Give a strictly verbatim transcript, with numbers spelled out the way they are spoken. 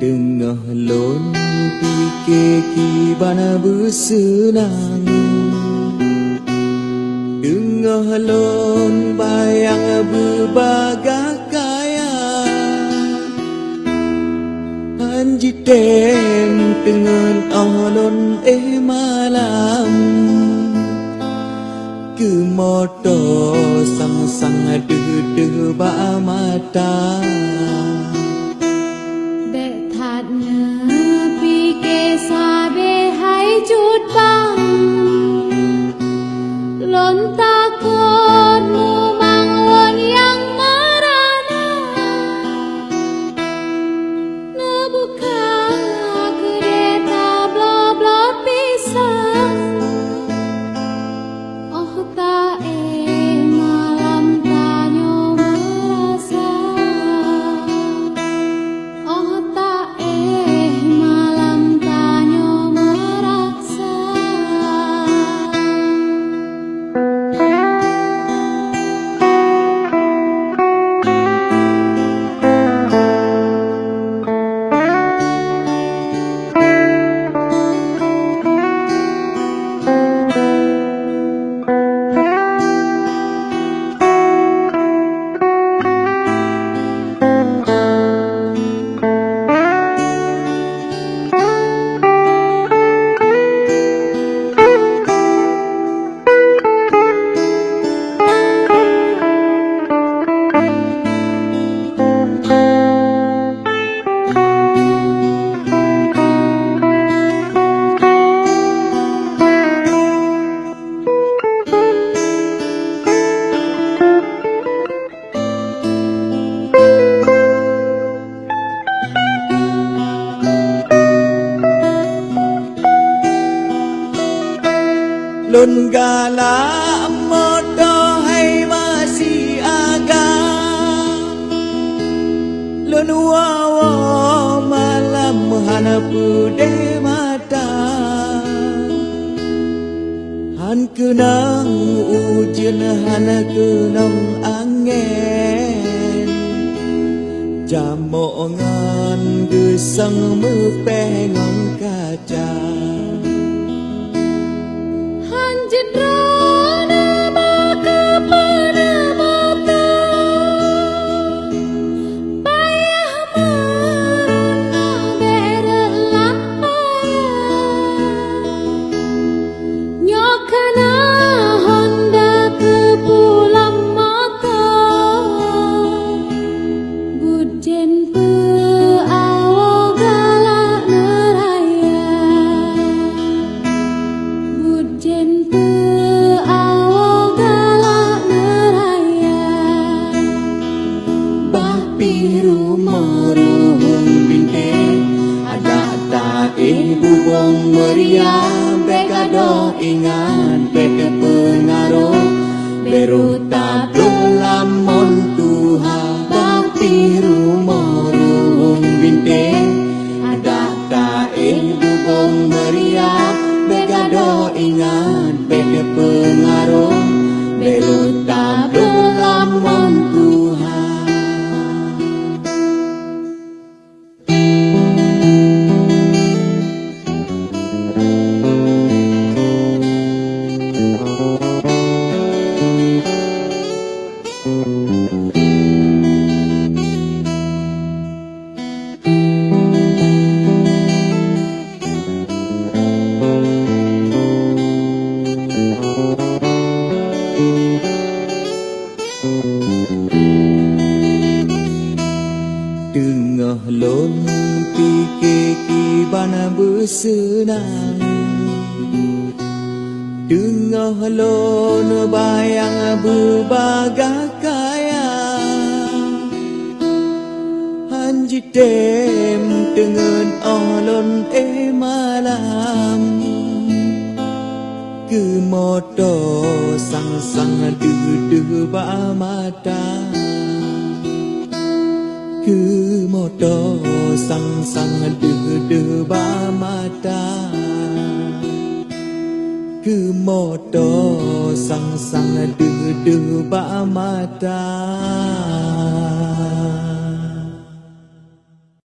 Teungoh lôn pike kiban beuseunang, teungoh lôn bayang beubagah kaya, han jitem teungeut óh lôn éh malam. Keu moto sang-sang deuh-deuh bak mata. Bék that neupike sabe hai jeuet bang. Lôn takot mumang lôn nyang meurana. Neubuka keudeh tabloe-bloe pisang. Óh taéh malam tanyoe meurasa. Óh taéh malam tanyoe meurasa. Lôn galak moto hai masi aga. Lôn woe-woe malam hana peudeh mata. Han keunong ujeuen, han keunong angén, jamok ngon geusang meupéh ngon kaca. Han jeuet droeneuh bak keupeue mata. Payah meurunoe bék reulah payah. Nyoe kana honda keu pulang moto. Buet jén peu awoe galak neuraya. Buet jén peu awoe galak neuraya. Bah pih rumoh ruhueng binteng, adak taéh bubông meuria, bék gadôh ingat, bék teupeungaroh, bék rhot tabloe lam mon tuha. Bah pih rumoh ruhueng binteng, adak taéh bubông meuria, bék gadôh ingat, bék teupeungaroh, bék rhot tabloe lam mon tuha. Teungoh lôn pike kiban beuseunang, teungoh lôn bayang beubagah kaya, han jitem teungeut óh lôn éh malam. Keu moto sang-sang deuh-deuh bak mata. Keu moto sang-sang deuh-deuh bak mata. Keu moto sang-sang deuh-deuh bak mata.